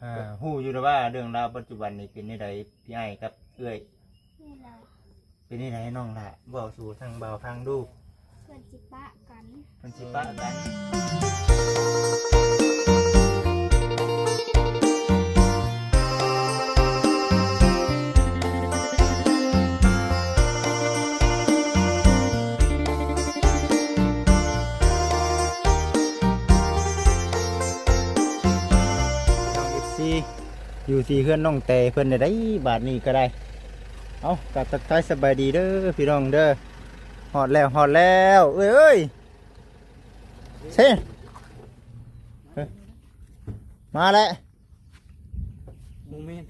ອ່າ ຮູ້ຢູ່ແລ້ວວ່າເລື່ອງລາວປັດຈຸບັນນີ້ເປັນແນວໃດ ພີ່ອ້າຍກັບເອື້ອຍ? ເປັນແນວໃດນ້ອງຫຼ້າ ເວົ້າສູ່ທາງບ່າວຟັງດູ. ເພິ່ນຊິປະກັນ ເພິ່ນຊິປະກັນ. ນ້ອງເອັຟຊີ ຢູ່ທີ່ເຮືອນນ້ອງແຕເພິ່ນໄດ້ ບາດນີ້ກໍໄດ້. ເອົ້າ ກໍທັກທາຍສະບາຍດີເດີພີ່ນ້ອງເດີ. ຮອດແລ້ວ ຮອດແລ້ວ ເອີຍ ເອີຍ ເຊ ເອີ ມາແລ້ວ. ບໍ່ແມ່ນ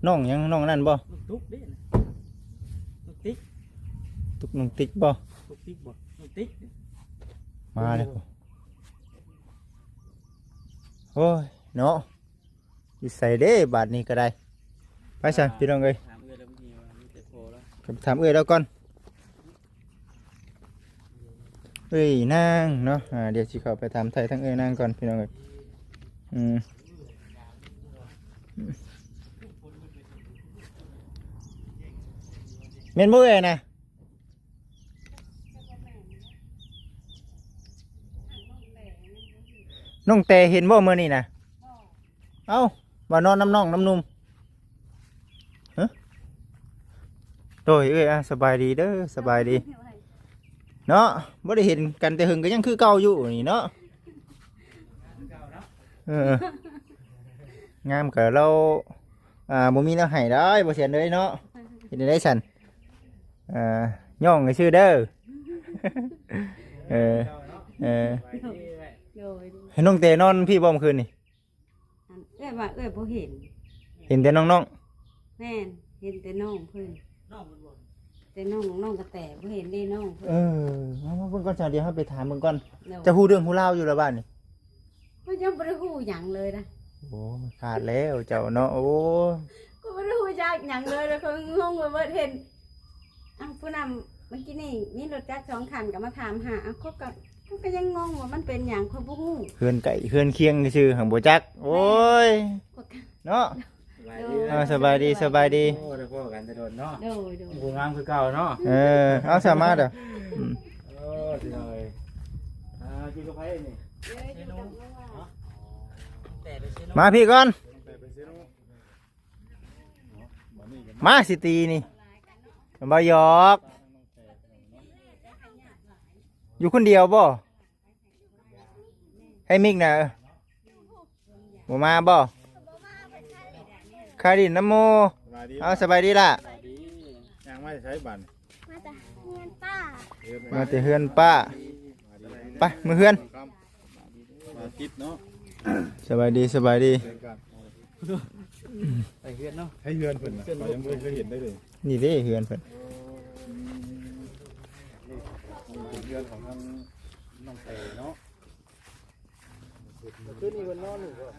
ນ້ອງຫຍັງ ນ້ອງນັ້ນບໍ່? ນ້ອງຕຸກເດ້ ນ້ອງຕິກ ຕຸກ ນ້ອງຕິກບໍ່? ຕຸກຕິກບໍ່? ນ້ອງຕິກ ມາແລ້ວ. ໂອ້ຍເນາະ ຢູ່ໃສເດ້ບາດນີ້ກໍໄດ້. ໄປຊັ້ນພີ່ນ້ອງເອີຍ ຖາມເອື້ອຍແລ້ວ ມີແຕ່ພໍ່ແລ້ວ ໄປຖາມເອື້ອຍແລ້ວກ່ອນ. ເອີຍນາງເນາະ ອ່າ ດຽວຊິເຂົ້າໄປຖາມໄຖ່ທາງເອີຍນາງກ່ອນພີ່ນ້ອງເອີຍ. ອືມ ແມ່ນບໍ່ເອີຍນະ? ນ້ອງແຕເຫັນບໍ່ມື້ນີ້ນະ? ເອົ້າ ວ່ານອນນຳນ້ອງນຳໜຸ່ມ. ຮະ ໂດຍ ເອີຍ ອ່າ ສະບາຍດີເດີ ສະບາຍດີເນາະ. ບໍ່ໄດ້ເຫັນກັນແຕ່ເຫິງ ກໍຍັງຄືເກົ່າຢູ່ນີ້ເນາະ. ເອີ ງາມກໍລາວ ອ່າ ບໍ່ມີແນວໃຫ້ດອກ ບໍ່ແຊນເອີຍເນາະ. ເຮັດແນວໃດຊັ້ນ? ອ່າ ຍ້ອງຊື່ເດີ. ເອີ ເອີ ໂດຍ ໃຫ້ນ້ອງແຕນອນພີ້ບໍ່ມື້ຄືນນີ້? ອັນເອື້ອຍວ່າເອື້ອຍບໍ່ເຫັນ ເຫັນແຕ່ນ້ອງໆ. ແມ່ນ ເຫັນແຕ່ນ້ອງເພິ່ນ ແຕ່ນ້ອງ ນ້ອງກະແຕບໍ່ເຫັນເດ້ນ້ອງເພິ່ນ. ເອີ ມາເບິ່ງກ່ອນຊະ ດຽວເຮົາໄປຖາມເບິ່ງກ່ອນ. ໂດຍ ເຈົ້າຮູ້ເລື່ອງຮູ້ລາວຢູ່ລະບາດນີ້? ຂ້ອຍຍັງບໍ່ໄດ້ຮູ້ຫຍັງເລີຍນະ. ໂອ້ ຂາດແລ້ວເຈົ້າເນາະ. ໂອ້ ຂ້ອຍບໍ່ໄດ້ຮູ້ຈັກຫຍັງເລີຍ ແລ້ວຂ້ອຍງົງໄປເບິດ ເຫັນ ອ້າວ ຜູ້ນັ້ນເມື່ອກີ້ນີ້ມີລົດຈັກສອງຄັນກໍມາຖາມຫາ. ອ້າວ ຂ້ອຍກໍ ຂ້ອຍກໍຍັງງົງວ່າມັນເປັນຫຍັງ ຂ້ອຍບໍ່ຮູ້. ເຮືອນໃກ້ເຮືອນຄຽງຊື່ໆ ຫັ້ນບໍ່ຈັກ. ໂອ້ຍ ເນາະ. ໂດຍ ອ່າ ສະບາຍດີ ສະບາຍດີ. ໂອ້ ໄດ້ພໍ້ກັນແຕ່ດົນເນາະ. ໂດຍ ໂດຍ ຜູ້ງາມຄືເກົ່າເນາະ. ເອີ ເອົາສາມາດເດີ. ອືມ ໂອ້ ຊິເອີຍ ອ່າ ຢູ່ກັບໃຜນີ້? ມາພີ້ກ່ອນ. ມາຊິຕີນີ້ ບໍ່ ຢອກ. ຢູ່ຄົນດຽວບໍ່? ໃຫ້ມິກນະ ບໍ່ມາບໍ່? ຄາລິນນຳໝູ່. ເອົາ ສະບາຍດີລະ. ຍ່າງມາແຕ່ໃສບາດນີ້? ມາແຕ່ເຮືອນປ້າ ມາແຕ່ເຮືອນປ້າ. ໄປ ມື້ເຮືອນ. ມາຕິດເນາະ. ສະບາຍດີ ສະບາຍດີ. ໄປເຮືອນເນາະ ໃຫ້ເຮືອນເພິ່ນນະ ຂ້ອຍຍັງບໍ່ເຄີຍເຫັນໄດ້ເລີຍ. ນີ້ເດ້ເຮືອນເພິ່ນ. ເປັນເຮືອນຂອງທາງນ້ອງແຕເນາະ. ຄືນນີ້ເພິ່ນນອນຢູ່ບໍ່?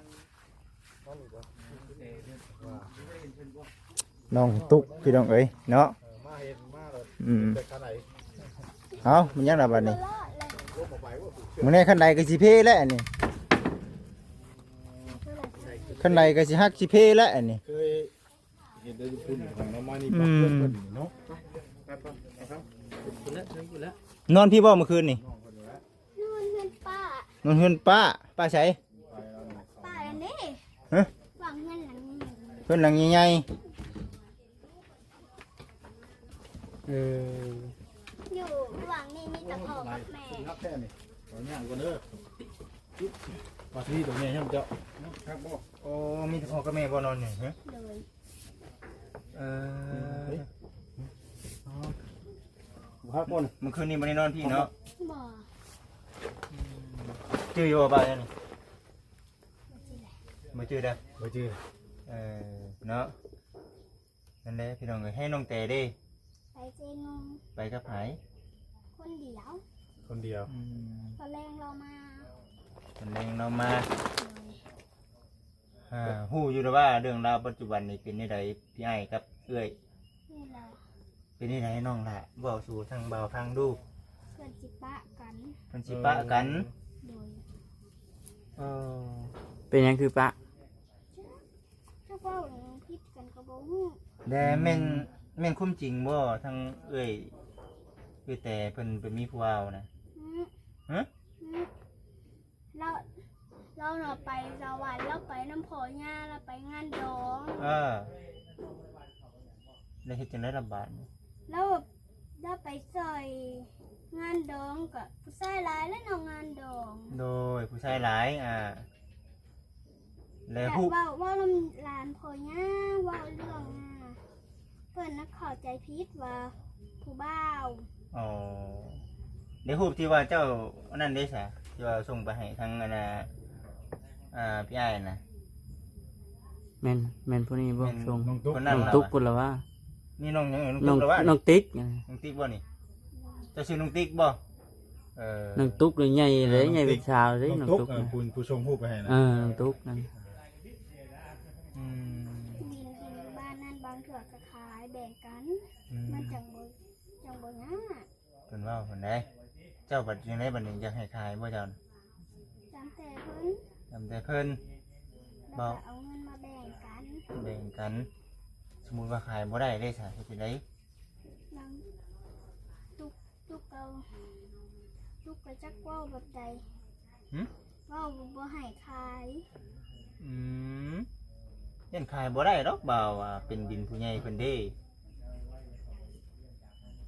ນ້ອງຕຸກພີ່ນ້ອງເອີຍເນາະ. ອືມ ເອົາ ມັນຍັງລະບາດນີ້. ມື້ນີ້ຄັນໃດກໍຊິເພແລ້ວອັນນີ້ ຄັນໃດກໍຊິຫັກຊິເພແລ້ວອັນນີ້. ເຄີຍເຫັນແຕ່ຢູ່ພຸ້ນ ຂອງນ້ອງມານີ້ ອືມ ເພິ່ນເນາະ. ນອນພີ້ບໍ່ມື້ຄືນນີ້? ນອນເຮືອນປ້າ ນອນເຮືອນປ້າ. ປ້າໃສ? ປ້າອັນນີ້ ຮະ? ຫວ່າງເຮືອນຫຼັງນີ້ ເຮືອນຫຼັງໃຫຍ່ໆ. ເອີ ຢູ່ຫວ່າງນີ້ມີແຕ່ພໍ່ກັບແມ່. ຮັກແທ້ນີ້ ຂໍຍ່າງກ່ອນເດີ. ວ່າຊິມີແຕ່ແມ່ຍາມເຈົ້າ ຮັກບໍ່? ໂອ້ ມີແຕ່ພໍ່ກັບແມ່ບໍ່ນອນນີ້? ຮະ ໂດຍ. ເອີ ບໍ່ຮັກບໍ່? ມື້ຄືນນີ້ບໍ່ໄດ້ນອນພີ້ເນາະ? ບໍ່. ຈື່ຢູ່ບໍ່ ບ້ານນີ້? ບໍ່ຈື່ເດ້ ບໍ່ຈື່. ເອີ ເນາະ. ນັ້ນແຫຼະພີ່ນ້ອງເອີຍ. ໃຫ້ນ້ອງແຕເດ້ ໄປເຊໂນ ໄປກັບໃຜ? ຄົນດຽວ ຄົນດຽວ. ອືມ ຕອນແລງລາວມາ ຕອນແລງລາວມາ. ໂດຍ. ອ່າ ຮູ້ຢູ່ແລ້ວວ່າເລື່ອງລາວປັດຈຸບັນນີ້ເປັນແນວໃດ ພີ່ອ້າຍກັບເອື້ອຍ? ນີ້ແຫຼະ ເປັນແນວໃດນ້ອງຫຼ້າ ເວົ້າສູ່ທາງບ່າວຟັງດູ. ເພິ່ນຊິປະກັນ ເພິ່ນຊິປະກັນ. ໂດຍ. ເອີ ເປັນຫຍັງຄືປະ? ແລະແມ່ນ ແມ່ນຄວາມຈິງບໍ່ ທັງເອື້ອຍ ເອື້ອຍແຕ່ເພິ່ນໄປມີຜູ້ບ່າວນະ? ອືມ ຮະ? ອືມ ລາວ ລາວນະໄປສະຫວັນ ລາວໄປນຳພໍ່ຍ່າ ລາວໄປງານດອງ. ເອີ ແລ້ວເຮັດຈັ່ງໃດລະບາດນີ້? ລາວ ລາວໄປຊ່ອຍງານດອງ ກະຜູ້ຊາຍຫຼາຍແຫຼະເນາະ ງານດອງ. ໂດຍ ຜູ້ຊາຍຫຼາຍ ອ່າ ແລ້ວ ແລະ ຮູ້ ເວົ້າ ເວົ້ານຳຫຼານພໍ່ຍ່າ ເວົ້າເລື່ອງ ອ່າ ເພິ່ນນະເຂົ້າໃຈຜິດວ່າຜູ້ບ່າວ. ອໍ ແລ້ວຮູບທີ່ວ່າເຈົ້າອັນນັ້ນເດ້ສະ ທີ່ວ່າສົ່ງໄປໃຫ້ທາງອັນນ່າ ອ່າ ພີ່ອ້າຍນະ? ແມ່ນ ແມ່ນຜູ້ນີ້ບໍ່ ແມ່ນ ສົ່ງ ນ້ອງຕຸກ ຄົນນັ້ນ ນ້ອງຕຸກ ລະວ່າ ພຸ້ນລະວ່າ ນີ້ນ້ອງຫຍັງ? ນ້ອງຕຸກ ລະວ່າ ນ້ອງຕິກ ນ້ອງຕິກບໍ່ນີ້? ເຈົ້າຊື່ນ້ອງຕິກບໍ່? ເອີ ນ້ອງຕຸກນີ້ໃຫຍ່ເລີຍ ນ້ອງຕຸກ ໃຫຍ່ເປັນສາວເລີຍ ນ້ອງຕຸກ ນ້ອງຕຸກນະ ເອີ ຜູ້ ຜູ້ສົ່ງຮູບໄປໃຫ້ນະ. ເອີ ນ້ອງຕຸກນັ້ນ ອືມ ດິນ ດິນຢູ່ບ້ານນັ້ນບາງເທື່ອກະຂາຍແບ່ງກັນ ອືມ ມັນຈັ່ງບໍ່ ຈັ່ງບໍ່ຍາກ. ເພິ່ນເວົ້າພຸ້ນໃດ. ເຈົ້າບັດຈັ່ງໃດບັດນີ້ ຢາກໃຫ້ຂາຍບໍ່ເຈົ້າ? ຕາມແຕ່ເພິ່ນ ຕາມແຕ່ເພິ່ນ ແລ້ວກະເອົາເງິນມາແບ່ງກັນ ແບ່ງກັນ. ສົມມຸດວ່າຂາຍບໍ່ໄດ້ເດ້ສະ ເຮັດຈັ່ງໃດ? ບາງ ຕຸກ ຕຸກກະ ຕຸກກະຈັກເວົ້າແບບໃດ. ຫຶ? ເວົ້າບໍ່ໃຫ້ຂາຍ. ອືມ ຢ້ານຂາຍບໍ່ໄດ້ດອກ ບ່າວວ່າເປັນດິນຜູ້ໃຫຍ່ເພິ່ນເດ້.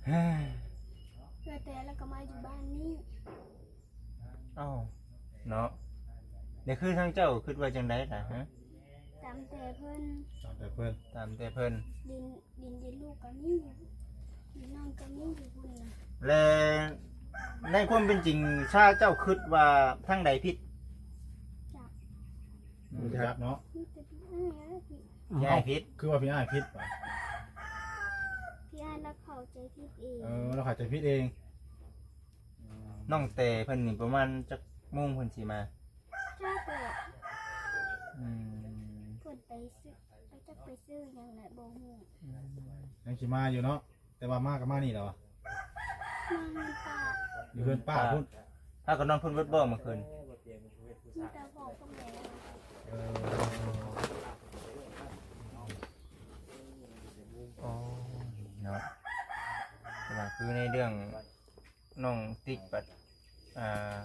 ເອີ ແຕ່ລະກະມາຢູ່ບ້ານນີ້. ເອົ້າ ເນາະ ແລ້ວຄືທາງເຈົ້າຄິດວ່າຈັ່ງໃດລະ? ຮະ? ຕາມແຕ່ເພິ່ນ ຕາມແຕ່ເພິ່ນ ຕາມແຕ່ເພິ່ນ. ດິນ ດິນ ດິນລູກກະມີຢູ່ ດິນນ້ອງກະມີຢູ່ພຸ້ນນະ. ແລະ ໃນຄວາມເປັນຈິງ ຊາເຈົ້າຄິດວ່າທາງໃດຜິດ? ຈັກ ອືມ ຈັກເນາະ ມີແຕ່ພີ່ອ້າຍ ພີ່ອ້າຍຜິດ. ເອົ້າ ຄືວ່າພີ່ອ້າຍຜິດຫວາ? ພີ່ອ້າຍລາວເຂົ້າໃຈຜິດເອງ. ເອີ ລາວເຂົ້າໃຈຜິດເອງ. ອືມ ນ້ອງແຕ່ເພິ່ນນີ້ປະມານຈັກໂມງເພິ່ນຊິມາ? ຈັກແຫຼະ. ອືມ ເພິ່ນໄປຊື້ ໄປຈັກໄປຊື້ຫຍັງແຫຼະ ບໍ່ຮູ້. ອືມ ຍັງຊິມາຢູ່ເນາະ ແຕ່ວ່າມາກະມານີ້ແຫຼະຫວາ? ມາເຮືອນປ້າ ຢູ່ເຮືອນປ້າພຸ້ນ. ພາກັນນອນພຸ້ນເບິດບໍ່ມື້ຄືນ? ມີແຕ່ພໍ່ກັບແມ່. ເອີ ອໍ ເນາະ ແຕ່ວ່າຄືໃນເລື່ອງ ນ້ອງຕິກບັດ ອ່າ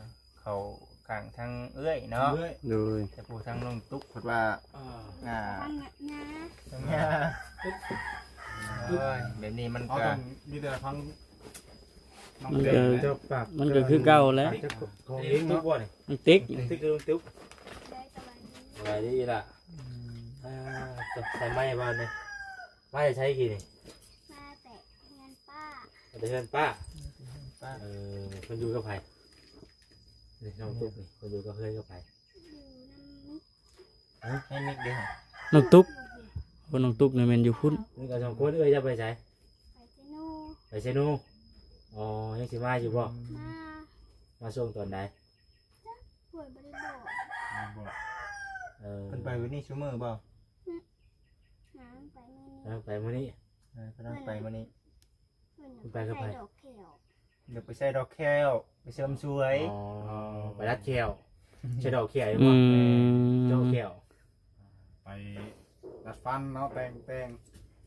ເຂົ້າຂ້າງທາງເອື້ອຍເນາະ. ໂດຍ ແຕ່ຜູ້ທາງນ້ອງຕຸກເພິ່ນວ່າ ອ່າ ອ່າ ທາງຍ່າ ທາງຍ່າ. ໂອ້ຍ ແບບນີ້ມັນກະ ເອົາ ຕ້ອງມີແຕ່ທາງນ້ອງ ມັນກະ ເຈົ້າປາກ ມັນກະຄືເກົ່າແຫຼະ. ເຈົ້າຂອງເອງເນາະ ນ້ອງຕິກ ຕິກຄືນ້ອງຕຸກ. ສະບາຍດີລະ. ອືມ ອ່າ ໃສ່ໄມ້ບໍ່ນີ້? ມາແຕ່ໃສກີ້ນີ້? ມາແຕ່ເຮືອນປ້າ. ມາແຕ່ເຮືອນປ້າ. ເອີ ເພິ່ນຢູ່ກັບໃຜ? ນີ້ນ້ອງຕຸກນີ້ ເພິ່ນຢູ່ກັບເຮືອນກັບໃຜ? ຢູ່ນຳມິກ. ຮະ? ໃຫ້ມິກເດ້. ນ້ອງຕຸກ ຄົນນ້ອງຕຸກນີ້ແມ່ນຢູ່ພຸ້ນ. ມີກັນສອງຄົນ. ເອື້ອຍເຈົ້າໄປໃສ? ໄປເຊໂນ. ໄປເຊໂນ. ອໍ ຍັງຊິມາຢູ່ບໍ່? ມາ. ມາສົ່ງຕອນໃດ? ຈັກ ເພິ່ນບໍ່ໄດ້ບອກ. ບໍ່ໄດ້ບອກ. ເອີ ເພິ່ນໄປມື້ນີ້ຊຸມື້ບໍ່? ຫາໄປມື້ນີ້ ຫາໄປມື້ນີ້. ເອີ ເພິ່ນໄປມື້ນີ້. ເພິ່ນໄປກັບໃຜ? ຢາກໄປໃສ່ດອກແຂ້ວ ຢາກໄປໃສ່ດອກແຂ້ວ ໄປເສີມສວຍ. ອໍ ໄປດັດແຂ້ວ ໃສ່ດອກແຂ້ວຢູ່ບໍ່? ອືມ ເຈາະແຂ້ວ ໄປດັດຟັນເນາະ ແປງ ແປງ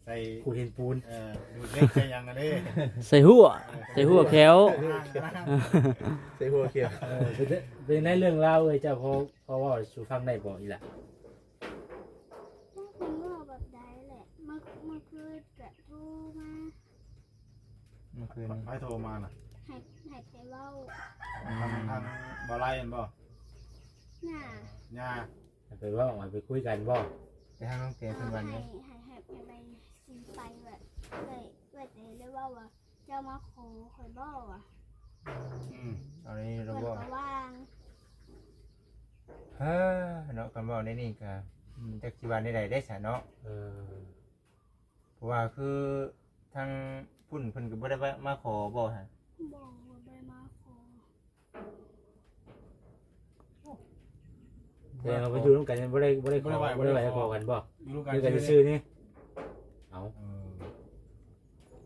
ໃສ່ ຂູດຫີນປູນ. ເອີ ດູດເຫຼັກໃສ່ຫຍັງຫັ້ນເດ້ ໃສ່ຫົວ ເອີ ໃສ່ຫົວແຂ້ວ ໃສ່ຫົວແຂ້ວ. ເອີ ເປັນ ເປັນໃນເລື່ອງລາວເອີຍ ເຈົ້າພໍ ພໍເວົ້າສູ່ຟັງໄດ້ບໍ່ອີ່ຫຼ້າ? ຈັກເພິ່ນເວົ້າແບບໃດແຫຼະ ເມື່ອ ເມື່ອຄືນກະໂທມາ. ເມື່ອຄືນນີ້ ໃຜໂທມານະ? ໃຫ້ ໃຫ້ໄປເວົ້າ ທາງ ທາງບ່າວໄລແມ່ນບໍ່? ຍ່າ ຍ່າ ໃຫ້ໄປເວົ້າ ໃຫ້ໄປຄຸຍກັນບໍ່? ໄປຫານ້ອງແກເພິ່ນວ່າ ໃຫ້ ໃຫ້ ໃຫ້ ໃຫ້ໄປ ຊິໄປແບບ ເອື້ອຍ ເອື້ອຍແຕ່ໄດ້ເວົ້າວ່າ ເຈົ້າມາຂໍຂ້ອຍບໍ່ຫວາ? ອືມ ເອົານີ້ລະບໍ່? ເພິ່ນກະວ່າງ ເອີ ເນາະ ຄັນເວົ້າແນວນີ້ກະ ອືມ ຈັກຊິວ່າແນວໃດໄດ້ສະເນາະ. ເອີ ເພາະວ່າຄືທາງພຸ້ນເພິ່ນກະບໍ່ໄດ້ມາຂໍບໍ່ຫະ? ບໍ່ ບໍ່ໄດ້ມາຂໍ. ແຕ່ວ່າໄປຢູ່ນຳກັນ ບໍ່ໄດ້ ບໍ່ໄດ້ຂໍ ບໍ່ໄດ້ໄຫວ້ ບໍ່ໄດ້ໄຫວ້ຂໍກັນບໍ່? ຢູ່ນຳກັນຊື່ໆນີ້. ເອົ້າ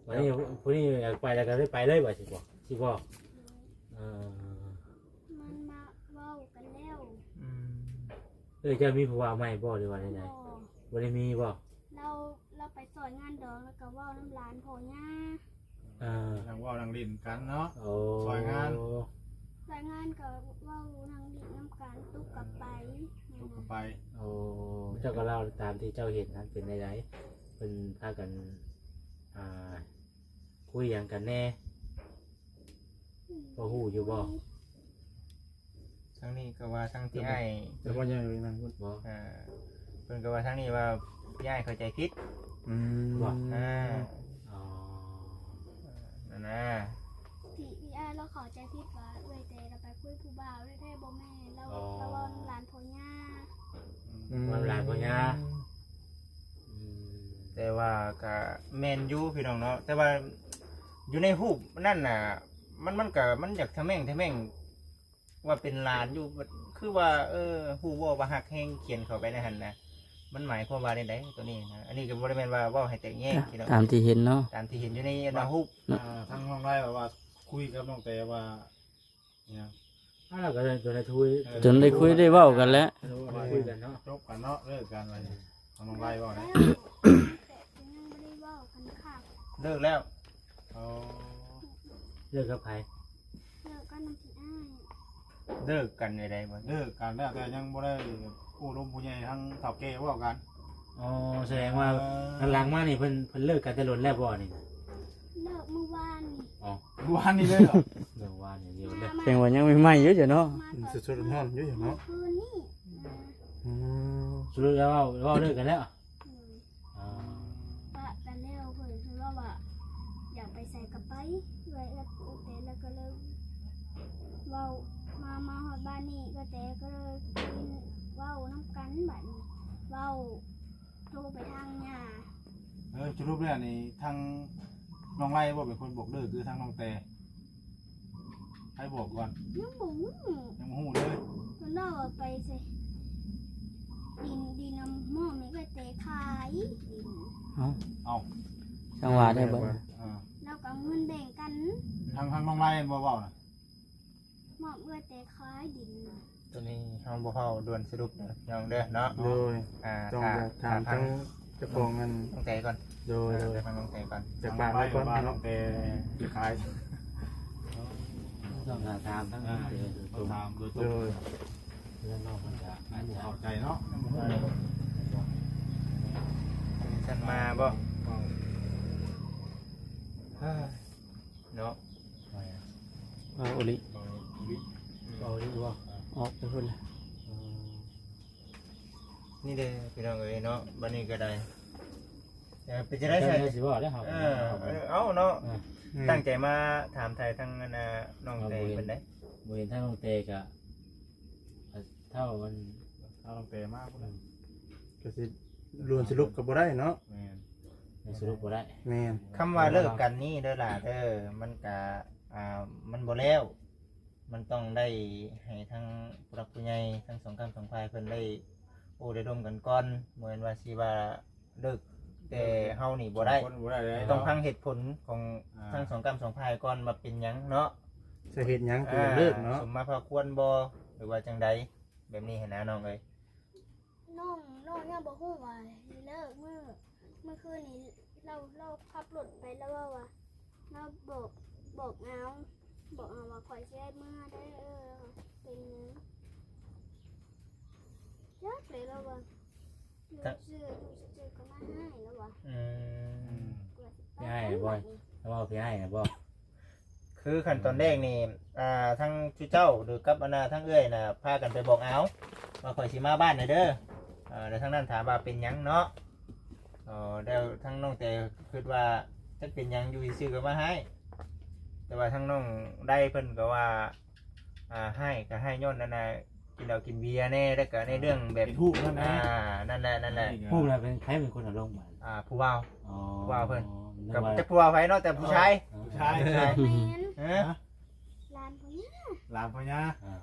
ເອີ ບາດນີ້ຜູ້ນີ້ຢາກໄປແລ້ວກະໄດ້ໄປເລີຍບໍ່ ຊິບໍ່ ຊິບໍ່? ເອີ ມັນມາເວົ້າກັນແລ້ວ. ອືມ ເອີ ເຈົ້າມີຜູ້ບ່າວໃໝ່ບໍ່ ຫຼືວ່າໃດໆ? ບໍ່ ບໍ່ໄດ້ມີບໍ່? ລາວ ລາວ ໄປຊ່ອຍງານດອງ ແລ້ວກໍເວົ້ານຳຫຼານພໍ່ຍ່າ. ເອີ ນັ່ງເວົ້ານັ່ງຫຼິ້ນກັນເນາະ. ໂອ້ ຊ່ອຍງານ ຊ່ອຍງານກໍເວົ້ານັ່ງຫຼິ້ນນຳກັນ ຕຸກກັບໄປ ຕຸກກັບໄປ. ໂອ້ ເຈົ້າກໍເລົ່າຕາມທີ່ເຈົ້າເຫັນຫັ້ນເປັນໃດໆ ເພິ່ນພາກັນ ອ່າ ຄຸຍຫຍັງກັນແດ່? ພໍຮູ້ຢູ່ບໍ່? ທາງນີ້ກໍວ່າທາງທີ່ອ້າຍ ແຕ່ວ່າຍັງຢູ່ນຳພຸ້ນບໍ່? ອ່າ ເພິ່ນກໍວ່າທາງນີ້ວ່າພີ່ອ້າຍເຂົ້າໃຈຜິດ. ອືມ ບໍ່? ອ່າ ອໍ ນັ້ນນະ ທີ່ພີ່ອ້າຍລາວເຂົ້າໃຈຜິດວ່າເອື້ອຍແຕລາວໄປຄຸຍຜູ້ບ່າວ ແທ້ໆບໍ່ແມ່ນ. ລາວ ອໍ ລາວເວົ້ານຳຫຼານພໍ່ຍ່າ. ອືມ ນຳຫຼານພໍ່ຍ່າ. ອືມ ແຕ່ວ່າກໍແມ່ນຢູ່ພີ່ນ້ອງເນາະ ແຕ່ວ່າຢູ່ໃນຮູບນັ້ນນະ ມັນ ມັນກໍ ມັນຢາກທະແມ່ງ ທະແມ່ງ ວ່າເປັນຫຼານຢູ່ ຄືວ່າ ເອີ ຮູ້ບໍ່ວ່າຮັກແຮງ ຂຽນເຂົ້າໄປໃນຫັ້ນນະ ມັນໝາຍຄວາມວ່າແນວໃດໂຕນີ້ນະ? ອັນນີ້ກໍບໍ່ໄດ້ແມ່ນວ່າເວົ້າໃຫ້ແຕກແຍກ ເນາະ ພີ່ນ້ອງ ຕາມທີ່ເຫັນເນາະ ຕາມທີ່ເຫັນຢູ່ໃນ ວ່າ ໃນຮູບ. ອ່າ ທາງນ້ອງລາຍວ່າ ວ່າຄຸຍກັບນ້ອງແຕວ່າ ອີຫຍັງ ອ່າ ກໍຈົນໄດ້ຄຸຍ ຈົນໄດ້ຄຸຍໄດ້ເວົ້າກັນແຫຼະ ເອີ ໄດ້ຄຸຍກັນເນາະ ຈົບກັນເນາະ ເລີກກັນວ່ານີ້. ຂອງນ້ອງໄລເວົ້ານະ ແຕ່ຍັງບໍ່ໄດ້ເວົ້າກັນຄັກ. ເລີກແລ້ວ. ອໍ ເລີກກັບໃຜ? ເລີກກັບນ້ອງທີ່ອ້າຍ. ເລີກກັນໄດ້ບໍ່? ເລີກກັນແລ້ວ ແຕ່ຍັງບໍ່ໄດ້ໂອ້ລົມຜູ້ໃຫຍ່ທາງເຖົ້າແກ່ເວົ້າກັນ. ອໍ ສະແດງວ່າ ເອີ ຫຼັງໆມານີ້ເພິ່ນ ເພິ່ນເລີກກັນແຕ່ດົນແລ້ວບໍ່ນີ້? ເລີກມື້ວານນີ້. ອໍ ມື້ວານນີ້ເລີຍເຫາະ? ເລີກວານນີ້ດຽວເລີຍ. ແສດງວ່າຍັງໃໝ່ໆຢູ່ເນາະ ມາ ອືມ ສົດໆຮ້ອນໆຢູ່ເນາະ ມື້ຄືນນີ້. ອືມ ອືມ ສະຫຼຸບແລ້ວເວົ້າ ເວົ້າເລີກກັນແລ້ວ? ອືມ ອໍ ປະກັນແລ້ວ ເພິ່ນເວົ້າວ່າ ຢາກໄປໃສກໍໄປ ເອື້ອຍ ເອື້ອຍແຕ ແລ້ວກໍເລີຍເວົ້າ ມາ ມາຮອດບ້ານນີ້ ເອື້ອຍແຕກໍເລີຍເວົ້ານຳກັນ ບາດນີ້ເວົ້າ ໂທໄປທາງຍ່າ. ເອີ ສະຫຼຸບແລ້ວນີ້ ທາງນ້ອງໄລບໍ່ເປັນຄົນບອກເລີກ ຫຼືທາງນ້ອງແຕ? ໃຜບອກກ່ອນ? ຍັງບໍ່ຮູ້ ຍັງບໍ່ຮູ້ເລີຍ. ເພິ່ນເວົ້າວ່າໄປໃສ ດິນ ດິນນຳໝໍ້ແມ່ນເອື້ອຍແຕຂາຍດິນ. ເອົ້າ ເອົ້າ ຈັ່ງວ່າໄດ້ບໍ່? ເອີ ລາວກໍເອົາເງິນແບ່ງກັນ. ທາງ ທາງນ້ອງໄລແມ່ນບໍ່ເວົ້ານະ? ມອບເອື້ອຍແຕຂາຍດິນ. ຕົວນີ້ເຮົາບໍ່ເວົ້າດ່ວນສະຫຼຸບເດີພີ່ນ້ອງເດີເນາະ. ໂດຍ ອ່າ ຕ້ອງ ຖ້າ ຖ້າທາງ ທາງເຈົ້າຂອງນັ້ນ ນ້ອງແຕກ່ອນ. ໂດຍ ໂດຍ ເອີ ໄປຟັງນ້ອງແຕກ່ອນ. ຈາກປາກໄລກ່ອນເນາະ ແຕ່ຂາຍ ຕ້ອງຖາມທາງ ອ່າ ນ້ອງແຕໂດຍຕົງ. ຖາມໂດຍຕົງ. ໂດຍ ເລື່ອງນອກມັນຈະ ມັນບໍ່ເຂົ້າໃຈເນາະ ຍັງບໍ່ຮູ້. ເອີ ຊັ້ນມາບໍ່? ເອີ ເນາະ ເວົ້າອີ່ຫຼີ ເວົ້າອີ່ຫຼີບໍ່? ອອກໄປພຸ້ນລະ. ອືມ ນີ້ເດ້ພີ່ນ້ອງເອີຍເນາະ ບັດນີ້ກໍໄດ້ ເອີ ເປັນຈັ່ງໃດ? ເຈົ້າຊິເວົ້າແລ້ວເຮົາ ເອີ ເອົາເນາະ ເອີ ຕັ້ງໃຈມາຖາມໄຖ່ທາງອັນນ່າ ນ້ອງແຕເພິ່ນໄດ໋. ບໍ່ເຫັນທາງນ້ອງແຕກໍ ເຖົ້າມັນ ເຖົ້າຕັ້ງແຕ່ມາພຸ້ນແຫຼະ ອືມ ກໍຊິລວມສະຫຼຸບກໍບໍ່ໄດ້ເນາະ. ແມ່ນ ສະຫຼຸບບໍ່ໄດ້. ແມ່ນ ຄຳວ່າເລີກກັນນີ້ເດີຫຼ້າເດີ ມັນກະ ອ່າ ມັນບໍ່ແລ້ວ ມັນຕ້ອງໄດ້ໃຫ້ທັງຜູ້ຫຼັກຜູ້ໃຫຍ່ ທັງສອງກ້ຳສອງຝ່າຍເພິ່ນໄດ້ໂອ້ໄດ້ລົມກັນກ່ອນ ບໍ່ແມ່ນວ່າຊິວ່າ ເລີກແຕ່ເຮົານີ້ບໍ່ໄດ້ ສອງຄົນບໍ່ໄດ້ເລີຍ ຕ້ອງຟັງເຫດຜົນຂອງ ອ່າ ທັງສອງກ້ຳສອງຝ່າຍກ່ອນວ່າເປັນຫຍັງເນາະ ສາເຫດຫຍັງ ອ່າ ຈຶ່ງເລີກເນາະ ສົມມາພາຄວນບໍ່ ຫຼືວ່າຈັ່ງໃດ ແບບນີ້ຫັ້ນນະນ້ອງເອີຍ. ນ້ອງ ນ້ອງຍັງບໍ່ຮູ້ວ່າຊິເລີກ ມື້ ມື້ຄືນນີ້ລາວ ລາວຂັບລົດໄປ ລາວເວົ້າວ່າ ລາວບອກ ບອກອາວ ບອກອາວວ່າ ຂ້ອຍຊິໄດ້ເມືອເດີ ເອີ ເປັນຫຍັງ ຈັກແຫຼະ ລາວວ່າ ຢູ່ຊື່ ຢູ່ຊື່ໆກໍມາໃຫ້ລາວວ່າ. ອືມ ໃຫ້ບໍ່? ລາວເວົ້າຊິໃຫ້ນະບໍ່? ຄືຂັ້ນຕອນແລກນີ້ ອ່າ ທັງເຈົ້າ ຫຼືກັບອັນນ່າ ທັງເອື້ອຍນະ ພາກັນໄປບອກອາວວ່າ ຂ້ອຍຊິມາບ້ານແດ່ເດີ ເອີ ແລ້ວທາງນັ້ນຖາມວ່າເປັນຫຍັງເນາະ. ເອີ ແລ້ວທາງນ້ອງແຕຄິດວ່າ ຈັກເປັນຫຍັງ ຢູ່ຊື່ໆກໍມາໃຫ້ ແຕ່ວ່າທາງນ້ອງໄດເພິ່ນກໍວ່າ ອ່າ ໃຫ້ກໍໃຫ້ຍ້ອນອັນນ່າ ກິນເຫຼົ້າກິນເບຍແດ່ ແລ້ວກໍໃນເລື່ອງແບບ ເປັນຮູບນັ້ນນະ ອ່າ ນັ້ນແຫຼະ ນັ້ນແຫຼະ ຮູບນັ້ນເປັນໃຜເປັນຄົນເອົາລົງມາ? ອ່າ ຜູ້ບ່າວ. ອໍ ຜູ້ບ່າວເພິ່ນ ກໍຈັກຜູ້ບ່າວໃຜເນາະ ແຕ່ຜູ້ຊາຍ ຜູ້ຊາຍ ຜູ້ຊາຍ ແມ່ນ ຮະ ຫຼານພະຍາ ຫຼານພະຍາ ອ່າ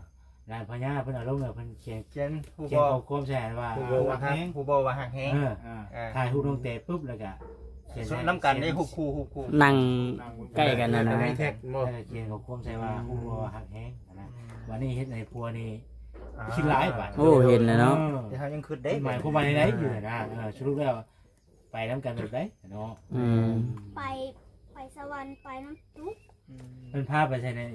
ຫຼານພະຍາເພິ່ນເອົາລົງແລ້ວ ເພິ່ນຂຽນ ຂຽນ ຂຽນຂໍ້ຄວາມໃສ່ວ່າ ຜູ້ບໍ່ວ່າຮັກແຮງ ຜູ້ບໍ່ວ່າຮັກແຮງ ເອີ ອ່າ ຖ່າຍຮູບລົງແຕ່ປຶບ ແລ້ວກໍຂຽນໃຫ້ ນຳກັນໄດ້ຮູບຄູ່ ຮູບຄູ່ ນັ່ງໃກ້ກັນນະ ໃຫ້ແທັກບໍ່ ເອີ ຂຽນຂໍ້ຄວາມໃສ່ວ່າ ອືມ ຜູ້ບໍ່ວ່າຮັກແຮງຫັ້ນນະ ອືມ ບັດນີ້ເຮັດໃຫ້ຜົວນີ້ ອ່າ ຄິດຫຼາຍບາດ ໂອ້ ເຫັນແລ້ວເນາະ ເອີ ແຕ່ເຮົາຍັງຄິດໄດ້ ໝາຍຄວາມວ່າໃດຢູ່ນະ ເອີ ສະຫຼຸບແລ້ວ ໄປນຳກັນແບບໃດເນາະ? ອືມ ໄປ ໄປສະຫວັນ ໄປນ້ຳຕົກ. ອືມ ເພິ່ນພາໄປໃສແດ່?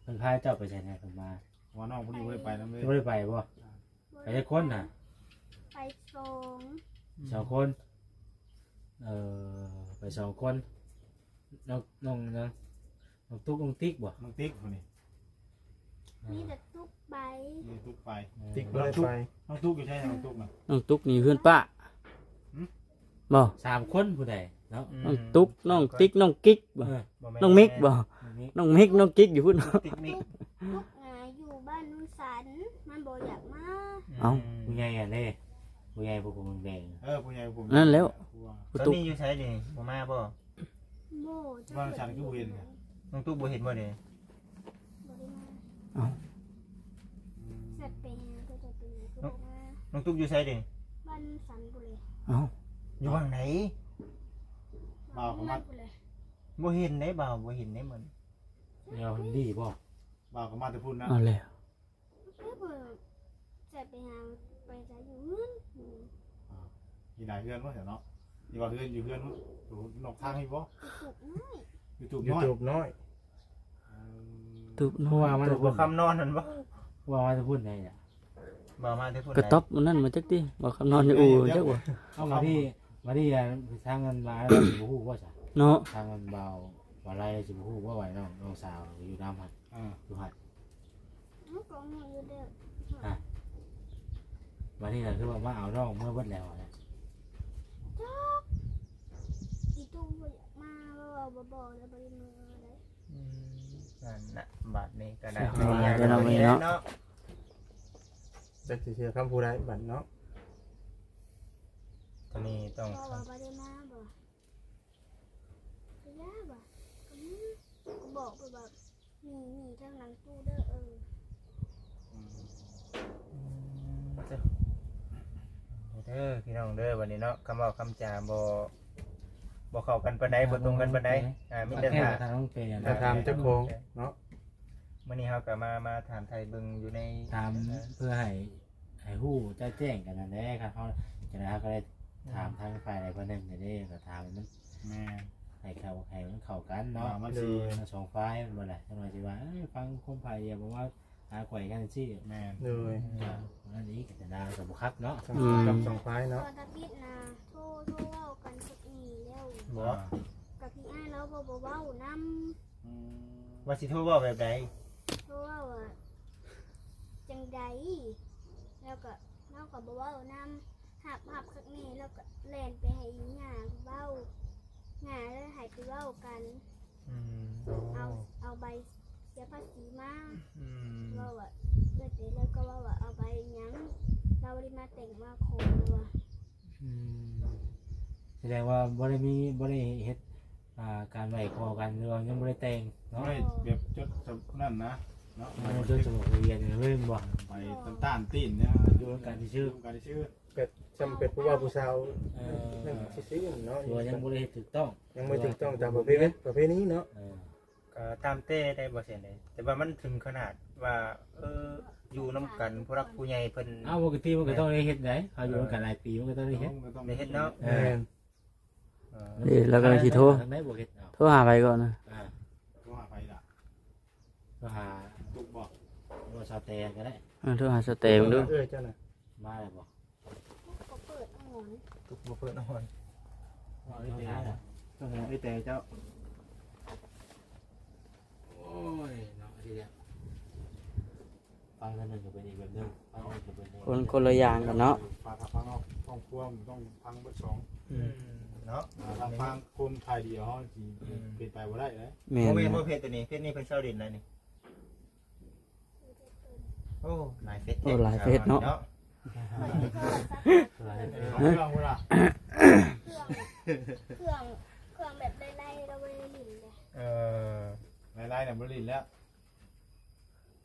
ເພິ່ນພາເຈົ້າໄປໃສແດ່? ເພິ່ນມາ ວ່ານ້ອງຜູ້ນີ້ບໍ່ໄດ້ໄປນຳເລີຍ. ບໍ່ໄດ້ໄປບໍ່? ອ່າ ໄປຈັກຄົນນະ? ໄປສອງ ສອງຄົນ. ເອີ ໄປສອງຄົນ. ນ້ອງ ນ້ອງຫຍັງ? ນ້ອງຕຸກ ນ້ອງຕິກບໍ່? ນ້ອງຕິກຜູ້ນີ້ ອ່າ ມີແຕ່ຕຸກໄປ ມີຕຸກໄປ. ເອີ ຕິກບໍ່ໄດ້ໄປ. ນ້ອງຕຸກຢູ່ໃສ? ນ້ອງຕຸກນະ? ນ້ອງຕຸກນີ້ເຮືອນປ້າ. ຫື? ບໍ່ ສາມຄົນຜູ້ໃດເນາະ? ອືມ ນ້ອງຕຸກ ນ້ອງຕິກ ນ້ອງກິກບໍ່? ເອີ ນ້ອງມິກບໍ່? ນ້ອງມິກ ນ້ອງກິກຢູ່ພຸ້ນ. ຕຸກ ຕຸກນະຢູ່ບ້ານໂນນສັນ ມັນບໍ່ຢາກມາ. ເອົ້າ ອືມ ຜູ້ໃຫຍ່ອັນເດ້ ຜູ້ໃຫຍ່ຜູ້ຜົມແດງ. ເອີ ຜູ້ໃຫຍ່ຜົມ ນັ້ນແລ້ວ. ຕອນນີ້ຢູ່ໃສນີ້? ບໍ່ມາບໍ່? ບໍ່ ບ້ານໂນນສັນຄືບໍ່ເຫັນ? ນ້ອງຕຸກບໍ່ເຫັນບໍ່ເດ? ບໍ່ໄດ້ມາ. ເອົ້າ ອືມ ແຊດໄປຫາເຂົາເຈົ້າ ເປັນຫຍັງຄືບໍ່ມາ? ນ້ອງຕຸກຢູ່ໃສເດ? ບ້ານສັນພຸ້ນເລີຍ. ເອົ້າ ຢູ່ຫວ່າງໃດ? ບ່າວເຂົາມາພຸ້ນເລີຍ. ບໍ່ເຫັນເດ້ບ່າວ ບໍ່ເຫັນເດ້ມື້ນີ້. ແນວເພິ່ນດີບໍ່? ບ່າວເຂົາມາແຕ່ພຸ້ນນະ. ເອົາແລ້ວ ເອີ ບໍ່ແຊດໄປຫາ ໄປໃສ? ຢູ່ເຮືອນ. ອ່າ ມີຫຼາຍເຮືອນບໍ່ຊັ້ນເນາະ? ທີ່ວ່າເຮືອນ ຢູ່ເຮືອນ ຢູ່ນອກທາງນີ້ບໍ່? ຢູ່ຕູບນ້ອຍ ຢູ່ຕູບນ້ອຍ ຢູ່ຕູບນ້ອຍ. ອືມ ຕູບນ້ອຍ ເພາະວ່າມັນ ຕູບບໍ່ຄຳນອນຫັ້ນບໍ່? ເພາະວ່າມາແຕ່ພຸ້ນໃດລະ ບໍ່ມາແຕ່ພຸ້ນໃດ. ກະຕອບມັນນັ້ນມາຈັກຕິ ບໍ່ຄຳນອນຢູ່ອູ່ຈັກບໍ່? ເອົາ ມານີ້ ມານີ້ ທາງອັນວ່າ ບໍ່ຮູ້ບໍ່ຊະເນາະ? ທາງອັນບ່າວ ບ່າວໄລຊິບໍ່ຮູ້ບໍ່ວ່ານ້ອງ ນ້ອງສາວຢູ່ນຳຫັ້ນ ອ່າ ຢູ່ຫັ້ນ. ມັນກໍຮູ້ຢູ່ເດີ. ອ່ະ ບາດນີ້ນະ ຄືວ່າມາເອົານ້ອງເມືອເບິດແລ້ວນະ. ຈັກ ອີຕູ້ບໍ່ຢາກມາ ເວົ້າບໍ່ບອກແລ້ວບໍ່ໄດ້ເມືອເລີຍ. ອືມ ນັ້ນນະ ບາດນີ້ກໍໄດ້ ເອົາແລ້ວເນາະ ເນາະ. ຈັກຊິເຊື່ອຄຳຜູ້ໃດບາດເນາະ. ຕອນນີ້ຕ້ອງ ເວົ້າວ່າບໍ່ໄດ້ມາບໍ່? ກະຢ່າວ່າ ກະມີ ກະບອກໄປວ່າ ມີ ມີທາງຫຼັງຕູ້ເດີ. ເອີ ອືມ ອືມ ເດີ ເດີພີ່ນ້ອງເດີ ບາດນີ້ເນາະ ຄຳເວົ້າຄຳຈາບໍ່ ບໍ່ເຂົ້າກັນປານໃດ ບໍ່ຕົງກັນປານໃດ. ອ່າ ມີແຕ່ຖ້າ ຖ້າຖາມເຈົ້າຂອງເນາະ. ມື້ນີ້ເຮົາກໍມາ ມາຖາມໄຖ່ເບິ່ງຢູ່ໃນ ຖາມເພື່ອໃຫ້ ໃຫ້ຮູ້ຈະແຈ້ງກັນນັ້ນແຫຼະ. ຄັນເຮົາ ຈັ່ງໃດເຮົາກໍໄດ້ຖາມ ອືມ ທາງຝ່າຍໃດຝ່າຍໜຶ່ງເດ້ ກໍຖາມໃຫ້ມັນ ແມ່ນ ໃຫ້ເຂົ້າ ໃຫ້ມັນເຂົ້າກັນເນາະ ວ່າມັນຊິ ທັງສອງຝ່າຍແມ່ນບໍ່ລະ? ຈັກໜ່ອຍຊິວ່າ ເອີຍ ຟັງຄວາມຝ່າຍດຽວ ບໍ່ວ່າຫາຂ້ອຍກັນຊີ້. ແມ່ນ ໂດຍ ອ່າ ນັ້ນອີກ ແຕ່ນາກໍບໍ່ຄັກເນາະ ອືມ ກັບສອງຝ່າຍເນາະ. ຕອນທຳອິດນະ ໂທ ໂທເວົ້າກັນກັບອີ່ແລ້ວ ບໍ່ ອ່າ ກັບອີ່ອ້າຍລາວບໍ່ ບໍ່ເວົ້ານຳ. ອືມ ວ່າຊິໂທເວົ້າແບບໃດ? ໂທເວົ້າວ່າຈັ່ງໃດ ແລ້ວກໍ ລາວກໍບໍ່ເວົ້ານຳ ຮັບ ຮັບຄັກແນ່ ແລ້ວກໍແລ່ນໄປໃຫ້ຍ່າເວົ້າ ຍ່າເລີຍໃຫ້ໄປເວົ້າກັນ. ອືມ ເອົາ ເອົາໃບເສຍພາສີມາ. ອືມ ເວົ້າວ່າ ເອື້ອຍເຕ ແລ້ວກໍເວົ້າວ່າເອົາໃບຫຍັງ ລາວບໍ່ໄດ້ມາແຕ່ງມາຂໍວ່າ. ອືມ ສະແດງວ່າບໍ່ໄດ້ມີ ບໍ່ໄດ້ເຮັດ ອ່າ ການໄຫວ້ຂໍກັນ ຫຼືວ່າຍັງບໍ່ໄດ້ແຕ່ງເນາະ? ບໍ່ໄດ້ແບບຈົດສະ ນັ້ນນະເນາະ ຍັງບໍ່ຈົດສະໝົກທະບຽນເລີຍແມ່ນບໍ່? ໄປຕາມຕ້ານຕີນນະ ຢູ່ນຳກັນຊື່ໆ ຢູ່ນຳກັນຊື່ໆ ແບບຊ່ຳເປັນຜູ້ບ່າວຜູ້ສາວ ເອີ ນັ້ນຊື່ໆເນາະ ຫຼືວ່າຍັງບໍ່ໄດ້ເຮັດຖືກຕ້ອງ ຍັງບໍ່ຖືກຕ້ອງຕາມປະເພ ປະເພນີເນາະ. ເອີ ກໍຕາມແຕ່ໄດ້ບໍ່ເຊັ່ນໃດ ແຕ່ວ່າມັນເຖິງຂະໜາດວ່າ ເອີ ຢູ່ນຳກັນຜູ້ຫຼັກຜູ້ໃຫຍ່ເພິ່ນ ເອົາ ປົກກະຕິມັນກໍຕ້ອງໄດ້ເຮັດໄດ໋ ເຮົາຢູ່ນຳກັນຫຼາຍປີມັນກໍຕ້ອງໄດ້ເຮັດ ຕ້ອງໄດ້ເຮັດເນາະ. ແມ່ນ ເອີ ເອີ ນີ້ລາວກໍຊິໂທ ໂທຫາໃຜກ່ອນນະ? ອ່າ ໂທຫາໃຜລະ? ໂທຫາຕຸກບໍ່ ຫຼືວ່າສາວແຕກໍໄດ້. ເອີ ໂທຫາສາວແຕເບິ່ງດູ ເອື້ອຍເຈົ້ານະ ມາແລ້ວບໍ່? ກະເປີດອ່ອນ ຕຸກບໍ່ເປີດອ່ອນ. ເອົາໄອ້ແຕ ຕ້ອງເອົາໄອ້ແຕເຈົ້າ. ໂອ້ຍເນາະ ອັນນີ້ແຫຼະ ຟັງເທື່ອໜຶ່ງກໍເປັນອີກແບບໜຶ່ງ ຟັງເທື່ອໜຶ່ງກໍເປັນອີກ ຄົນ ຄົນລະຢ່າງກັນເນາະ. ຟັງ ຟັງເນາະ ຄອບຄົວມັນຕ້ອງຟັງເບິດສອງ ອືມ ເນາະ ຖ້າຟັງຄົນຝ່າຍດຽວເຮົາຊິ ອືມ ເປັນໄປບໍ່ໄດ້ເດ້. ແມ່ນ ບໍ່ແມ່ນບໍ່ ເຟສໂຕນີ້ ເຟສນີ້ເພິ່ນເຊົາຫຼິ້ນແລ້ວນີ້. ໂອ້ ຫຼາຍເຟສ ໂອ້ ຫຼາຍເຟສເນາະ ເນາະ. ເຄື່ອງພຸ້ນລະ ເຄື່ອງ ເຄື່ອງ ເຄື່ອງແບບໄລ່ໆ ລາວບໍ່ໄດ້ຫຼິ້ນເດ້. ເອີ ໄລ່ໆ ນະບໍ່ຫຼິ້ນແລ້ວ.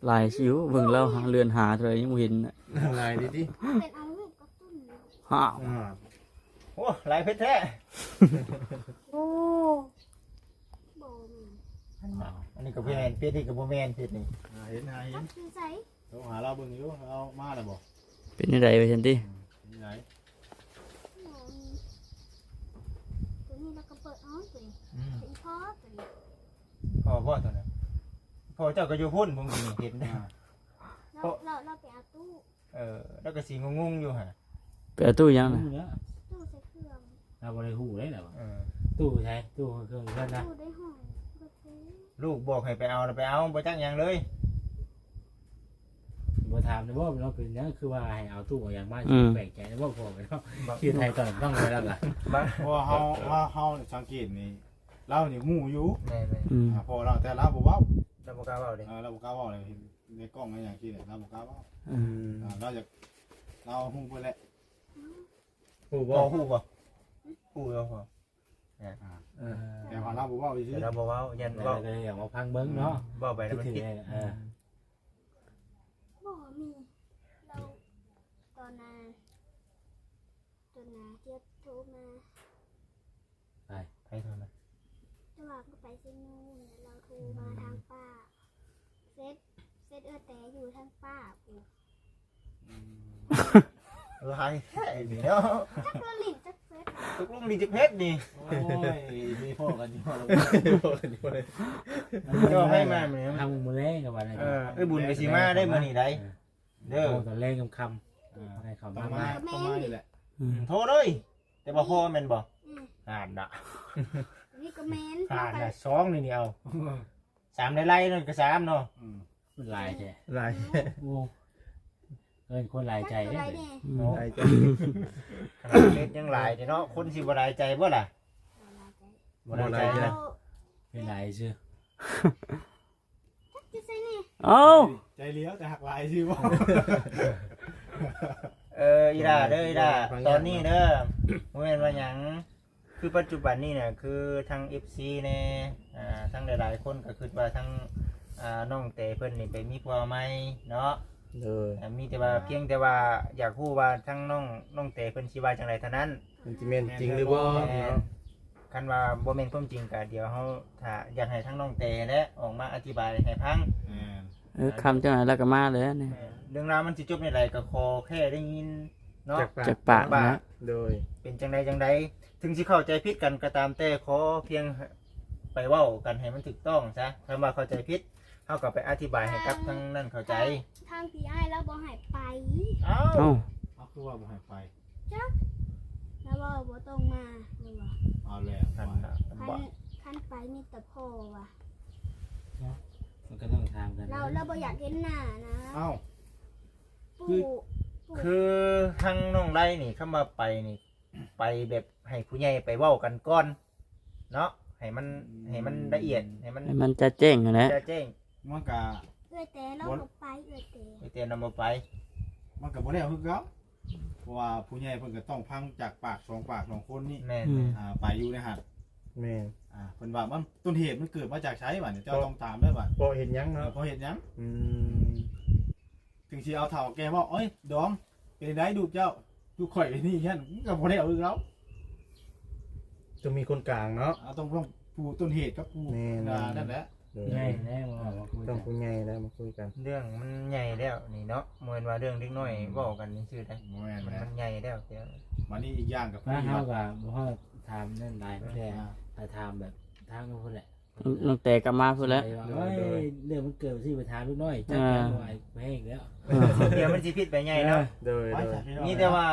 ຫຼາຍຊິວ ເບິ່ງລາວເລື່ອນຫາເທົ່າໃດຍັງບໍ່ເຫັນນະ. ຫຼາຍດີຕິ ເປັນອາວຸດກະຕຸ້ນ. ຫ້າວ ອ່າ ໂອ້ ຫຼາຍເຟສແທ້. ໂອ້ ບໍ່ແມ່ນ ອັນນີ້ກໍບໍ່ແມ່ນ ເຟສນີ້ກໍບໍ່ແມ່ນ ເຟສນີ້. ອ່າ ເຫັນ ຫາເຫັນ ຈັກຢູ່ໃສ? ໂທຫາລາວເບິ່ງຢູ່ ລາວມາແລ້ວບໍ່? ເປັນຈັ່ງໃດວ່າຊັ້ນຕິ? ອືມ ເປັນຈັ່ງໃດ? ບໍ່ມີ ພໍ່ບໍ່ຕອນນັ້ນ? ພໍ່ເຈົ້າກໍຢູ່ພຸ້ນ ຜົມກໍເຫັນ. ອ່າ ລາວ ລາວ ລາວໄປເອົາຕູ້. ເອີ ລາວກໍຊິງົງໆຢູ່ຫັ້ນ. ໄປເອົາຕູ້ຫຍັງນະ? ຕູ້ນະ ຕູ້ໃສ່ເຄື່ອງ. ລາວບໍ່ໄດ້ຮູ້ເດ້ລາວວ່າ. ເອີ ຕູ້ໃສ? ຕູ້ເຄື່ອງເຮືອນນະ? ຕູ້ໃນຫ້ອງ. ລູກບອກໃຫ້ໄປເອົາ ລະໄປເອົາ ບໍ່ຈັກຫຍັງເລີຍ. ບໍ່ຖາມໄດ້ບໍ່ເນາະ ເປັນຫຍັງຄືວ່າໃຫ້ເອົາຕູ້ເອົາຫຍັງມາ? ອືມ ແປກໃຈໄດ້ບໍ່ພໍ່ເນາະ? ຄິດໃຫ້ຕອນຟັງໄວ້ແລ້ວລະ. ເພາະວ່າເຮົາ ເຮົາ ເຮົາສັງເກດນີ້ ລາວນີ້ຮູ້ຢູ່. ແມ່ນໆ ອືມ ອ່າ ພໍ່ລາວ ແຕ່ລາວບໍ່ເວົ້າ. ລາວບໍ່ກ້າເວົ້າເດ້. ເອີ ລາວບໍ່ກ້າເວົ້າເລີຍ ໃນກ້ອງໃນຫຍັງຊີ້ແຫຼະ ລາວບໍ່ກ້າເວົ້າ. ອືມ ອ່າ ລາວຢາກ ລາວຮູ້ເບິດແຫຼະ. ຮູ້ບໍ່? ພໍ່ຮູ້ບໍ່? ຮູ້ແລ້ວພໍ່. ອ່າ ເອີ ແຕ່ວ່າລາວບໍ່ເວົ້າຊື່ໆ. ແຕ່ລາວບໍ່ເວົ້າ ຢ້ານເວົ້າ ແຕ່ລາວກໍຢາກມາຟັງເບິ່ງເນາະ. ອືມ ເວົ້າໄປແລ້ວມັນຜິດ. ເອີ ອືມ ບໍ່ມີ ລາວ ຕອນນັ້ນ ຕອນນັ້ນຈຽບໂທມາ. ໃຜ? ໃຜໂທມາ? ແຕ່ວ່າກໍໄປເຊໂນ ແລ້ວລາວໂທມາທາງປ້າ. ເຟສ ເຟສເອື້ອຍແຕຢູ່ທາງປ້າພຸ້ນ. ອືມ ຫຼາຍແທ້ນີ້ເນາະ. ຈັກລະຫຼິ້ນຈັກເຟສ ຕົກລົງຫຼິ້ນຈັກເຟສນີ້. ໂອ້ຍ ມີພໍ້ກັນຢູ່ ພໍ້ກັນຢູ່. ເຈົ້າໃຜມາມື້ນີ້? ທາງມື້ແລງກໍວ່າໄດ້. ເອີ ເອື້ອຍບຸນກໍຊິມາໄດ້ມື້ນີ້ໄດ. ເອີ ເດີ ຕອນແລງຄ່ຳໆ. ເອີ ໃຫ້ເຂົາມາ ຕ້ອງມາ ຕ້ອງມາຢູ່ແຫຼະ. ອືມ ໂທເລີຍ. ແຕ່ວ່າພໍ່ແມ່ນບໍ່? ອືມ ອ່ານນະ ນີ້ກໍແມ່ນ ອ່ານນະ ສອງນີ້ ນີ້ເອົາ ສາມໄລ່ໆ ນັ້ນກໍສາມເນາະ. ອືມ ມັນຫຼາຍແທ້ ຫຼາຍ. ໂອ້ ເອີ້ນຄົນຫຼາຍໃຈເດ້. ອືມ ໂອ້ ຫຼາຍໃຈ ຂະໜາດເຮັດຍັງຫຼາຍເດ້ເນາະ ຄົນຊິບໍ່ຫຼາຍໃຈບໍ່ລະ? ບໍ່ຫຼາຍໃຈ ບໍ່ຫຼາຍໃຈນະ ເປັນຫຼາຍຊື່. ຈັກຢູ່ໃສນີ້? ເອົ້າ ໃຈຫຼຽວແຕ່ຮັກຫຼາຍຊື່ບໍ່? ເອີ ອີ່ຫຼ້າເດີ ອີ່ຫຼ້າ ຕອນນີ້ເດີ ບໍ່ແມ່ນວ່າຫຍັງ ຄືປັດຈຸບັນນີ້ນະ ຄືທາງເອັຟຊີແດ່ ອ່າ ທັງຫຼາຍໆຄົນກໍຄິດວ່າທັງ ອ່າ ນ້ອງແຕເພິ່ນນີ້ໄປມີຜົວໃໝ່ເນາະ. ໂດຍ ອ່າ ມີແຕ່ວ່າ ພຽງແຕ່ວ່າຢາກຮູ້ວ່າທັງນ້ອງ ນ້ອງແຕເພິ່ນຊິວ່າຈັ່ງໃດເທົ່ານັ້ນ. ມັນຊິແມ່ນຈິງຫຼືບໍ່? ແມ່ນ ເນາະ ຄັນວ່າບໍ່ແມ່ນຄວາມຈິງກະ ດຽວເຮົາຖ້າຢາກໃຫ້ທາງນ້ອງແຕແຫຼະອອກມາອະທິບາຍໃຫ້ຟັງ. ແມ່ນ ເອີ ຄ່ຳຈັ່ງໃດລາວກໍມາເລີຍນີ້. ແມ່ນ ເລື່ອງລາວມັນຊິຈົບແນວໃດກໍຂໍແຄ່ໄດ້ຍິນເນາະ ຈາກປາກ ຈາກປາກ ຈາກປາກນະ. ໂດຍ ເປັນຈັ່ງໃດຈັ່ງໃດ ເຖິງຊິເຂົ້າໃຈຜິດກັນກໍຕາມແຕ່ ຂໍພຽງໄປເວົ້າກັນໃຫ້ມັນຖືກຕ້ອງຊະ. ຄັນວ່າເຂົ້າໃຈຜິດ ເຮົາກໍໄປອະທິບາຍໃຫ້ກັບທາງນັ້ນເຂົ້າໃຈ. ທາງ ທາງພີ່ອ້າຍລາວບໍ່ໃຫ້ໄປ. ເອົ້າ ເອົ້າ ເອົາ ຄືວ່າບໍ່ໃຫ້ໄປ? ຈັກ ລາວເວົ້າບໍ່ຕ້ອງມາ ລາວວ່າ. ເອົາແລ້ວ ຄັນ ຄັນ ຄັນໄປມີແຕ່ພໍ່ວ່າ. ເນາະ ມັນກໍຕ້ອງຖາມກັນ ລາວ ລາວບໍ່ຢາກເຫັນໜ້ານະ. ເອົ້າ ປູ ຄື ປູ ຄືທາງນ້ອງໄລນີ້ ຄຳວ່າໄປນີ້ ໄປແບບໃຫ້ຜູ້ໃຫຍ່ໄປເວົ້າກັນກ່ອນເນາະ ໃຫ້ມັນ ອືມ ໃຫ້ມັນລະອຽດ ໃຫ້ມັນ ໃຫ້ມັນຈະແຈ້ງຫັ້ນແຫຼະ ຈະແຈ້ງ. ມັນກະ ເອື້ອຍແຕລາວບໍ່ໄປ ເອື້ອຍແຕ ເອື້ອຍແຕລາວບໍ່ໄປ ມັນກະບໍ່ແລ້ວຄືເກົ່າ ເພາະວ່າຜູ້ໃຫຍ່ເພິ່ນກະຕ້ອງຟັງຈາກປາກສອງປາກສອງຄົນນີ້. ແມ່ນ ອືມ ອ່າ ໄປຢູ່ໃນຫັ້ນ. ແມ່ນ ອ່າ ເພິ່ນວ່າມັນ ຕົ້ນເຫດມັນເກີດມາຈາກໃສບາດນີ້ ເຈົ້າຕ້ອງຖາມເດີບາດ ເພາະເຫດຫຍັງເນາະ? ເອີ ເພາະເຫດຫຍັງ? ອືມ ເຖິງຊິເອົາເຖົ້າແກ່ເວົ້າ ໂອ້ຍ ດອງ ເປັນໃດລູກເຈົ້າ ລູກຂ້ອຍເປັນນີ້ຫັ້ນ ມັນກໍບໍ່ໄດ້ເອົາຄືເກົ່າ. ຕ້ອງມີຄົນກາງເນາະ. ເອົາ ຕ້ອງ ຕ້ອງຜູ້ຕົ້ນເຫດກັບຜູ້ ແມ່ນ ອ່າ ນັ້ນແຫຼະ. ໂດຍ ໃຫຍ່ແລ້ວ ຕ້ອງຜູ້ໃຫຍ່ແລ້ວມາຄຸຍກັນ. ເລື່ອງມັນໃຫຍ່ແລ້ວນີ້ເນາະ ບໍ່ແມ່ນວ່າເລື່ອງເດັກນ້ອຍ ອືມ ເວົ້າກັນຊື່ໆໄດ໋. ບໍ່ແມ່ນ ມັນ ແລ້ວ ມັນໃຫຍ່ແລ້ວ. ບາດນີ້ອີກຢ່າງກໍ ອ່າ ຄື ເຮົາກໍບໍ່ຮອດຖາມນັ້ນຫຼາຍ ແຕ່ ອ່າ ຖ້າຖາມແບບທາງພຸ້ນແຫຼະ ນ້ອງແຕກັບມາພຸ້ນແຫຼະ. ໂດຍ ໂດຍ ເລື່ອງມັນເກີດຊິໄປຖາມລູກນ້ອຍ ຈັກ ອ່າ ແມ່ນບໍ່ ອ້າຍແຮງແລ້ວ. ດຽວມັນຊິຜິດໄປໃຫຍ່ເນາະ. ໂດຍ ໂດຍ ມີແຕ່ວ່າ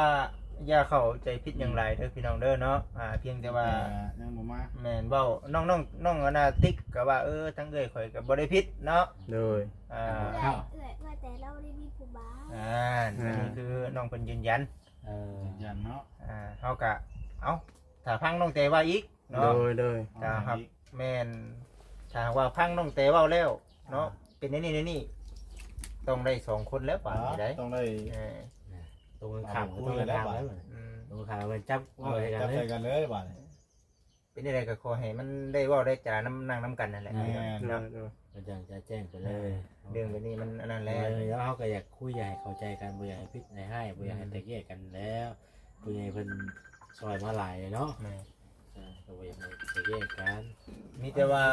ຢ່າເຂົ້າໃຈຜິດຫຍັງຫຼາຍເດີພີ່ນ້ອງເດີເນາະ. ອ່າ ພຽງແຕ່ວ່າ ຍັງບໍ່ມາ ແມ່ນ ເວົ້າ ນ້ອງ ນ້ອງ ນ້ອງອັນນ່າ ຕິກກໍວ່າ ເອີ ທາງເອື້ອຍຂ້ອຍກໍບໍ່ໄດ້ຜິດເນາະ. ໂດຍ ອ່າ ເອື້ອຍ ເອື້ອຍ ເອື້ອຍແຕລາວບໍ່ໄດ້ມີຜູ້ບ່າວ. ອ່າ ອ່າ ອັນນີ້ຄືນ້ອງເພິ່ນຢືນຢັນ. ເອີ ຢືນຢັນເນາະ. ອ່າ ເຮົາກະ ເອົ້າ ຖ້າຟັງນ້ອງແຕວ່າອີກ ເນາະ. ໂດຍ ໂດຍ ຖ້າຫາກ ແມ່ນ ຖ້າຫາກວ່າຟັງນ້ອງແຕເວົ້າແລ້ວເນາະ ອ່າ ເປັນແນວນີ້ແນວນີ້ ຕ້ອງໄດ້ສອງຄົນແລ້ວບາດນີ້ໄດ໋. ຕ້ອງໄດ້ ເອີ ຕົງກັນຂ້າມກໍຕ້ອງໄດ້ຖາມແລ້ວ. ອືມ ຕົງກັນຂ້າມເພິ່ນຈັບເອົາໃສ່ກັນເລີຍ ຈັບໃສ່ກັນເລີຍບາດນີ້. ເປັນຈັ່ງໃດກໍຂໍໃຫ້ມັນໄດ້ເວົ້າໄດ້ຈານຳ ນັ່ງນຳກັນນັ້ນແຫຼະ. ແມ່ນ ໂດຍ ໂດຍ ກໍຈັ່ງຈະແຈ້ງໄປເລີຍ. ເອີ ເລື່ອງແບບນີ້ມັນອັນນັ້ນແຫຼະ. ເອີ ແລ້ວເຮົາກໍຢາກຄຸຍ ຢາກໃຫ້ເຂົ້າໃຈກັນ ບໍ່ຢາກໃຫ້ຜິດໃຫ້ຮ້າຍ ບໍ່ຢາກໃຫ້ ອືມ ແຕກແຍກກັນແລ້ວ. ຜູ້ໃຫຍ່ເພິ່ນຊ່ອຍມາຫຼາຍເນາະ. ແມ່ນ ເອີ ກໍບໍ່ຢາກໃຫ້ແຕກແຍກກັນ. ມີແຕ່ວ່າ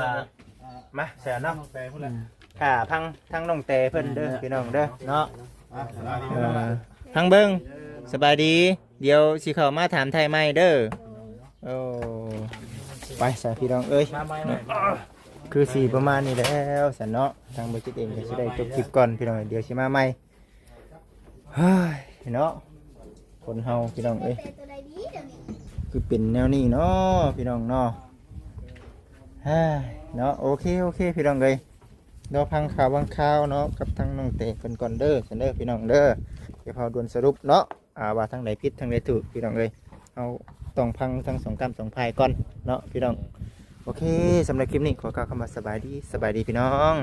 ອ່າ ມາ ສະເນາະ ນ້ອງແຕພຸ້ນແຫຼະ. ອືມ ຖ້າຟັງທາງນ້ອງແຕເພິ່ນເດີ ແມ່ນແຫຼະ ພີ່ນ້ອງເດີເນາະ. ອ່າ ເອີ ທາງເບິ່ງ ສະບາຍດີ ດຽວຊິເຂົ້າມາຖາມໄຖ່ໃໝ່ເດີ. ໂອ້ ໄປຊະພີ່ນ້ອງເອີຍ ມາໃໝ່ ມາໃໝ່. ຄືຊິປະມານນີ້ແລ້ວຊັ້ນເນາະ ທາງບໍ່ຈິດເອງກໍຊິໄດ້ຈົບຄລິບກ່ອນພີ່ນ້ອງ ດຽວຊິມາໃໝ່. ເຮີ້ຍເນາະ ຄົນເຮົາພີ່ນ້ອງເອີຍ ຄືເປັນແນວນີ້ເນາະພີ່ນ້ອງເນາະ. ເຮີ້ຍເນາະ ໂອເຄ ໂອເຄ ພີ່ນ້ອງເອີຍ ລໍຟັງຂ່າວບາງຂ່າວເນາະ ກັບທາງນ້ອງແຕເພິ່ນກ່ອນເດີຊັ້ນເດີພີ່ນ້ອງເດີ. ຢ່າພາວດ່ວນສະຫຼຸບເນາະ ອ່າ ວ່າທາງໃດຜິດທາງໃດຖືກພີ່ນ້ອງເອີຍ ເຮົາຕ້ອງຟັງທັງສອງກ້ຳສອງຝ່າຍກ່ອນເນາະພີ່ນ້ອງ. ໂອເຄ ສຳລັບຄລິບນີ້ຂໍກ່າວຄຳວ່າສະບາຍດີ ສະບາຍດີພີ່ນ້ອງ.